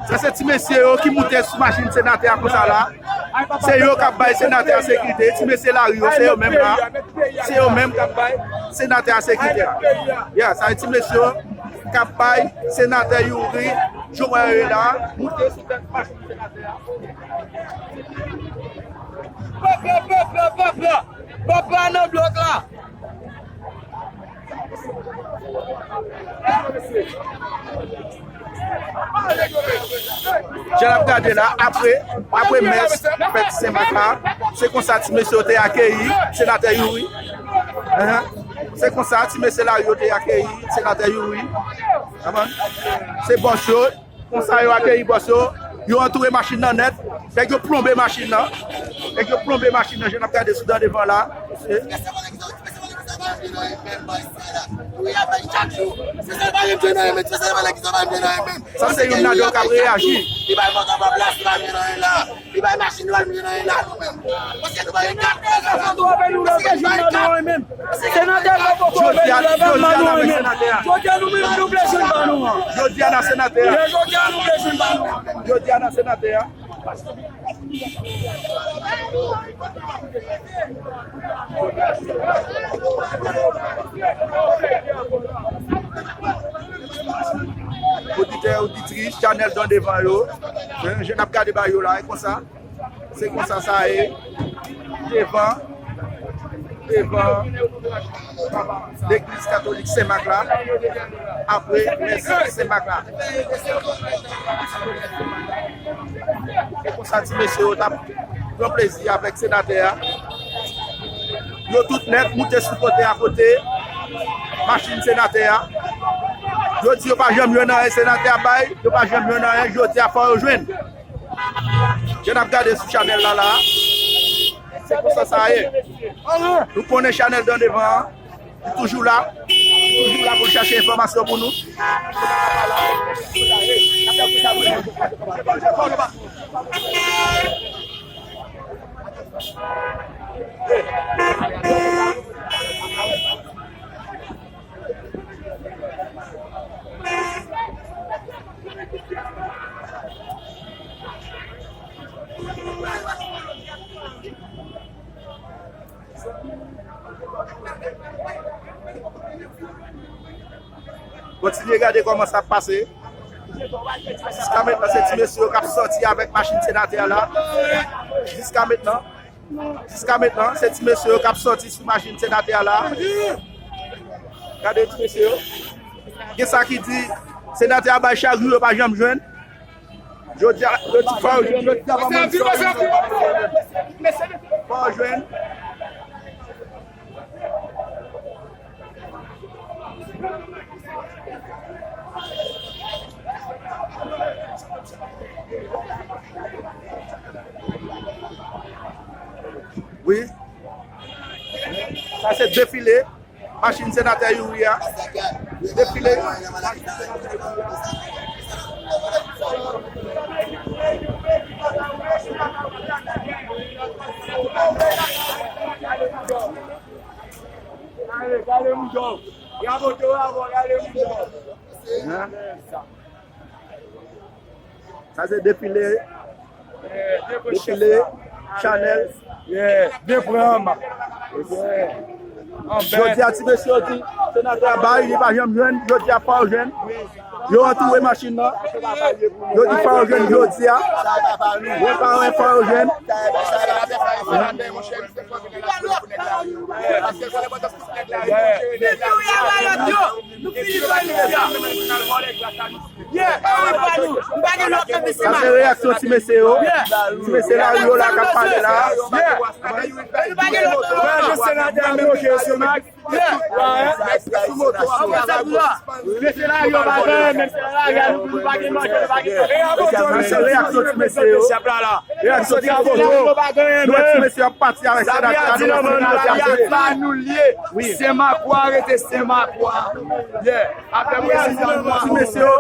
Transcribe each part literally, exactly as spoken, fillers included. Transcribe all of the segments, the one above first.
Sa se ti mesye yo ki moute sou machin senatè a konsa la. Se yo k ap bay senatè a sekirite. Ti mesye lari yo, se yo menm la. Se yo menm k ap bay senatè a sekirite la. Ya, sa se ti mesye yo k ap bay senatè Youri, jan w wè yo ye la, moute sou tèt machin senatè a. Pèp la, pèp la, pèp la! Pèp la nan blòk la! Jan n ap gade la, apre, apre mès fèt Senmak la, se konsa ti mesye yo te akeyi senatè Youri. Ahan. Se konsa ti mesye lari yo te akeyi senatè Youri. Konprann? Se bòs yo. Konsa yo akeyi bòs yo, yo antoure machin nan nèt, nèg yo plonbe machin nan, nèg yo plonbe machin nan, jan n ap gade sou dan devan la. Sa se youn nan yo k ap reyaji. Li bay machin nou al mete nan la nou menm. Paske nou bay kat. Senatè pa poko vle jwe avèk nou menm. Jodi a nou menm nou vle jwenn pa nou an. Jodi a nan senatè a. Jodi a nou vle jwenn pa nou an. Jodi a nan senatè a. Oditè, oditris, chanèl dan devan yo. Jan n ap gade ba yo la, e konsa. Se konsa sa ye. Devan, devan legliz katolik Senmak la. Apre mès Senmak la. Se konsa ti mesye yo t ap pran plezi avèk senatè a. Yo tout nèt moute sou kote a kote machin senatè a. Yo di yo pa janm jwenn anyen senatè a bay, yo pa janm jwenn anyen, jodi a fò yo jwenn. Jan n ap gade sou chanèl la la, se konsa sa ye. Nou konnen chanèl dan devan an, li toujou la, li toujou la pou l chache enfòmasyon pou nou. Kontinye gade kòman sa ap pase. Jiska mentnan, se ti mesye yo k ap sòti avèk machin senatè a la. Jiska mentnan, Jiska mentnan, se ti mesye yo k ap sòti sou machin senatè a la. Gade ti mesye yo. Gen sa ki di, senatè a bay chak jou, yo pa janm jwenn. Jodi a, yo di fò yo jwenn, jodi a pa mwen sa. Fò yo jwenn. Wi. Sa se defile machin senatè Youri a. Defile. Ale, gade moun yo. Bravo, bravo, gade moun yo. Sa se defile. Defile, chanèl. Jodi a ti mesye yo di, senatè a bay, li pa janm jwenn, jodi a fò yo jwenn. Yo antoure machin nan. Yo di fò yo jwenn jodi a. Yo pa wè fò yo jwenn. Sa se reyaksyon ti mesye yo. Ti mesye lari yo la k ap pale la. Sa se reyaksyon ti mesye yo. Reaksyon ti foto. Nou wè ti mesye ap pati avèk senatè a, nou wè senatè a se pa nou l ye. Wi. Senmakwa rete Senmakwa. Yeah. Apre prezidan nou an, ti mesye yo,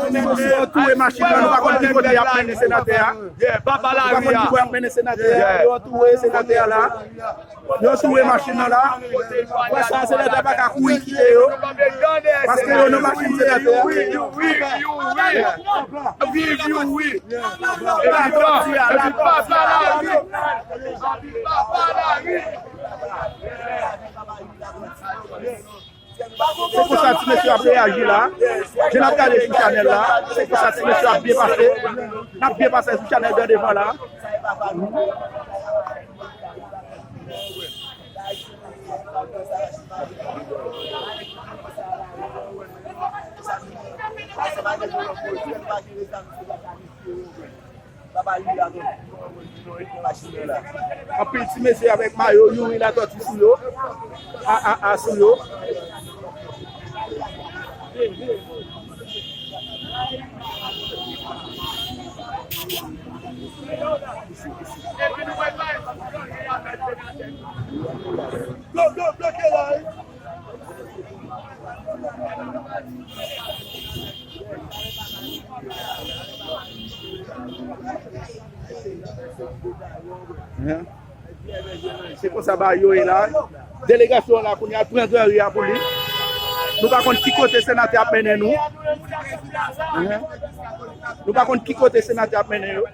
ti mesye yo touye machin nan, nou pa konn ki kote y ap mennen senatè a. Yeah, papa lari a. Nou pa konn ki bò y ap mennen senatè a. Yo touye senatè a la. Yo touye machin nan la. Wè sa, senatè pa ka kouri kite yo. Paske yo nan machin senatè a. Viv Youri. Epi papa lari. Epi papa lari. Se konsa ti mesye ap reyaji la. Jan n ap gade sou chanèl la, se konsa ti mesye ap byen pase. N ap byen pase sou chanèl de devan la. Anpil ti mesye avèk mayo Youri Latòti sou yo. A, a, a, sou yo. Se konsa bagay yo ye la. Delegasyon an la kounye a, l pran granri a pou li. Nou pa konn ki kote senatè ap mennen nou. Nou pa konn ki kote senatè ap mennen yo.